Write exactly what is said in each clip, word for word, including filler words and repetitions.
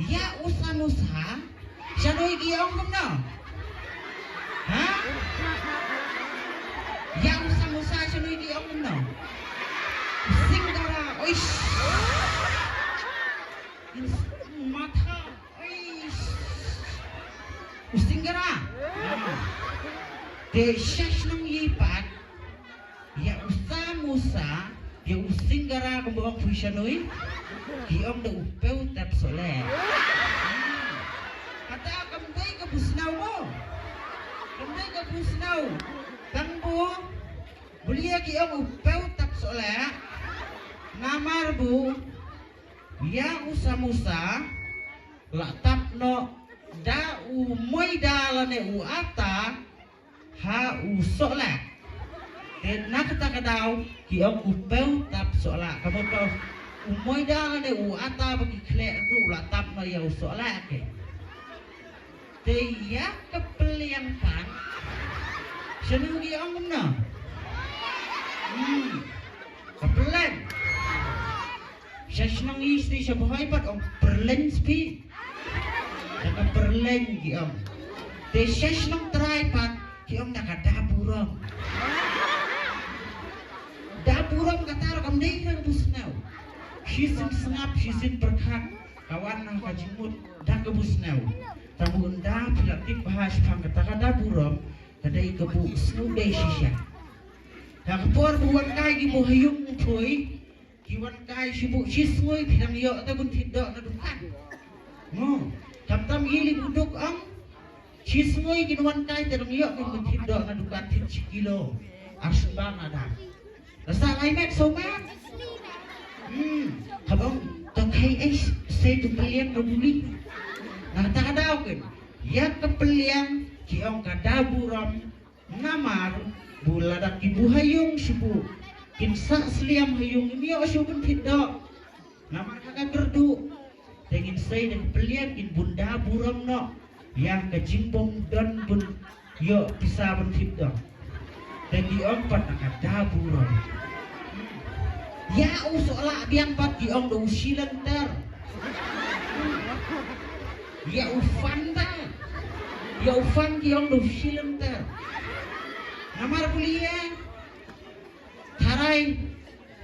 Ïa u samosa, shano ki ong kumno? Ha? Ïa u samosa, shano ki ong kumno? Singara, oish. Matha, oish. U singara. Te sha shnong ïa pat. Ïa u samosa, ïa u singara kumba ong phi shano. Ki ong da u pew tap sohleh. Kata kam dei ka busnaw mo. Kam dei ka busnaw. Tang bu, bulia ki ong u pew tap sohleh. Namar bu, ïa u samosa, la tap noh, da u moida lane u ata, ha u sohleh. Te na kata ka daw, ki ong u pew tap sohleh. Ka mut u moida lane u ata ba ki khleh ruh la tap noh ïa u sohleh ke. Te ïa ka pylliang pat. Shano ki ong kumno? Hmm. Ka pylliang. Sha shnong East sha Bhoi pat ong pyrleng spi. Ka pyrleng ki ong. Te sha shnong Trai pat ki ong da ka daburom. Daburom kata ruh kam dei ka busnaw. Shisien sngap, shisien pyrkhat, ka wan na ka jingmut da ka busnaw. Tang bu ynda phi la tip bha shaphang kata ka daburom, ka dei ka bu sngewdei shisha. Ha ka por bu wan kai ki bu ha ïung thui, ki wan kai shi bu shi sngui phi dang ïoh te bun thied doh na dukan. Mo, tam tam ïa li bu duk ong, shi sngui ki wan kai te dang ïoh ki bun thied doh na dukan thied shi kilo. Ar shu ba na dang. Rasa lai met so met. Hmm, haba ong to khai ai sei to pylliang na buli. Na ta ka daw kin. Ïa ka pylliang ki ong ka daburom. Namar bu lada ki bu ha ïung shi bu kin sah sliam ha ïung, ngim ïoh shuh bun thied doh. Namar ha ka kyrduh te ngin sei da ka pylliang kin bun daburom noh ïa ka jingbym don bun ïoh pisa bun thied doh. Te ki ong pat na ka daburom. Ïa u sohlah biang pat ki ong da u shilynter. Ïa u fan ta. Ïa u fan ki ong da u shilynter. Namar bulia tharai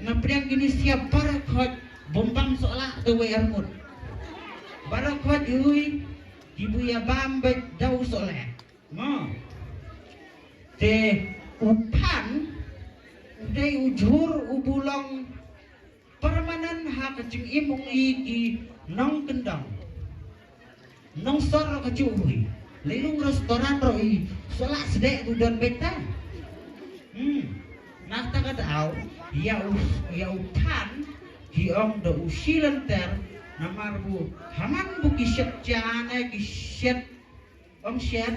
na pdiang kini siap baroh khoit bym bam sohlah da wei arngut. Baroh khoit ui ki bu ïa bam beit da u sohlah. Mo. Te u phan u dei u jhur u bu long permanent ha ka jingim u ngi ki nongkyndong. Nongsor ka ju ui. Lei lung restaurant ro i sohlah sdeh u don beit ta. Hmm. Na ta ka daw ïa u ïa u phan ki ong da u shilynter namar bu ha man bu ki shet ja ne ki shet Ong shet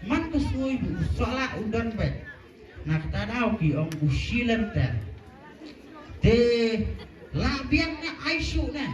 man ka sngi bu u sohlah u don beit. Na kata daw ki ong u shilynter. Te lah biang ne ai shuh ne.